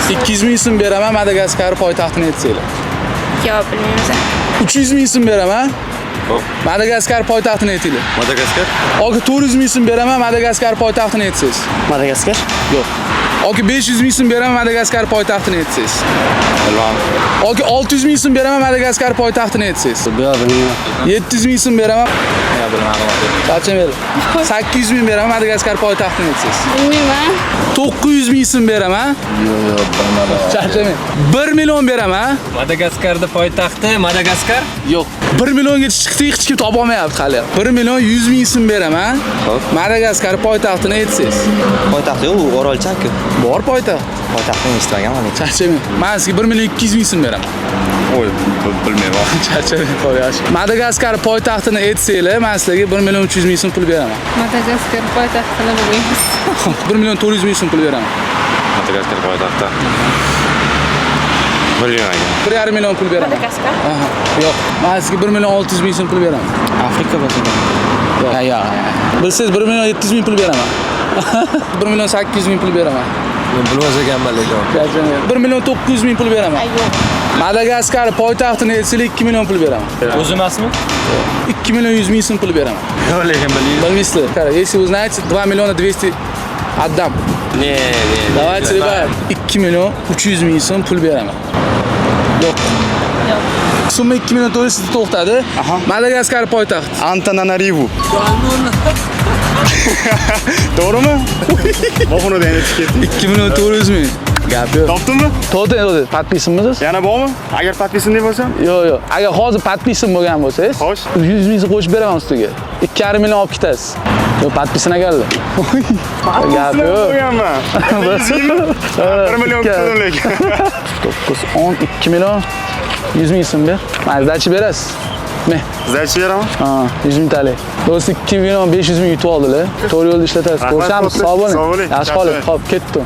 200 ming so'm beraman, Madagaskar poytaxtini aytsanglar. Yo'q, bilmaymiz. 300 ming so'm beraman. Xo'p. Madagaskar poytaxtini aytinglar. Madagaskar? Yoki 400 ming so'm beraman, Madagaskar poytaxtini aytsangiz. Madagaskar? Yo'q. Yoki 500 ming so'm beraman, Madagaskar poytaxtini aytsangiz. Bilmadim. Yoki 600 ming so'm beraman, Madagaskar poytaxtini aytsangiz. Yo'q, bilmayman. 700 ming so'm beraman. Yo'q, bilmadim. Charchamanglar. 800 ming beraman, Madagaskar poytaxtini aytsangiz. Bilmayman. 900 ming so'm beraman. Yo'q, bilmadim. Charchamang. 1 million beraman. Madagaskarda poytaxti Madagaskar. Yo'q. 1 millionga chiqdik, hech kim topa olmayapti hali. 1 million 100 ming so'm beraman. Xo'p. Madagaskar poytaxtini aytsangiz. Poytaxti yo'q, u orolcha-ku. Bor poytaxt. Poytaxtini eshitmaganman lekin. Charchamang. Men sizga 1 million 200 ming so'm beraman. Oy, bilmayman. Charchamang, qo'y, yaxshi. Madagaskar poytaxtini aytsanglar, men sizlarga 1 million 300 ming so'm pul beraman. Madagaskar poytaxtini bilmaymiz. 1 million 400 ming so'm pul beraman. Madagaskar poytaxti. Bilmayman. 1,5 million pul beraman. Madagaskar? Aha, yo'q. Men sizga 1 million 600 ming so'm pul beraman. Afrika bo'lsa. Yo'q, yo'q. Bilsangiz 1 million 700 ming pul beraman. 1 million 800 ming pul beraman. Men bilmas ekanman lekin. Charchamang. 1 million 900 ming pul beraman. Yo'q. Madagaskar poytaxtini aytsanglar 2 million pul beraman. O'zi emasmi? 2 million 100 ming so'm pul beraman. Yo'q, lekin bilmayman. Bilmaysizlar. Qara, если вы знаете, 2 миллиона 200 отдам. Не, не. Давайте, ребят, 2 million 300 ming so'm pul beraman. Yo'q. Yo'q. Summa 2 million 400 sizda to'xtadi. Madagaskar poytaxti. Antananarivu. To'g'rimi? Bog'ini aytib ketdik. 2 million 400 ming. Gap yo'q. Topdimmi? To'g'ri, to'g'ri. Подписан misiz? Yana bormi? Agar подписан bo'lsam? Yo'q, yo'q. Agar hozir подписан bo'lgan bo'lsangiz, Xo'sh. 100 ming so'm qo'shib beraman ustiga. 2,5 million olib ketasiz. Yo'q, подписан ekanlar. Gap yo'q. Bo'lganman. 1 million kutdim lekin. 9, 10, 2 million 100 ming so'm ber. Mayli, сдача berasiz. Me. Сдача beraman. Ha, 100 ming talik. Do'st, 2 million 500 ming yutib oldilar. To'g'ri yo'lda ishlatasiz. Rahmat, Ko'rishamiz. do'stlar. Sog' bo'ling. Sog' bo'ling. Yaxshi qoling. Xo'p, ketdim.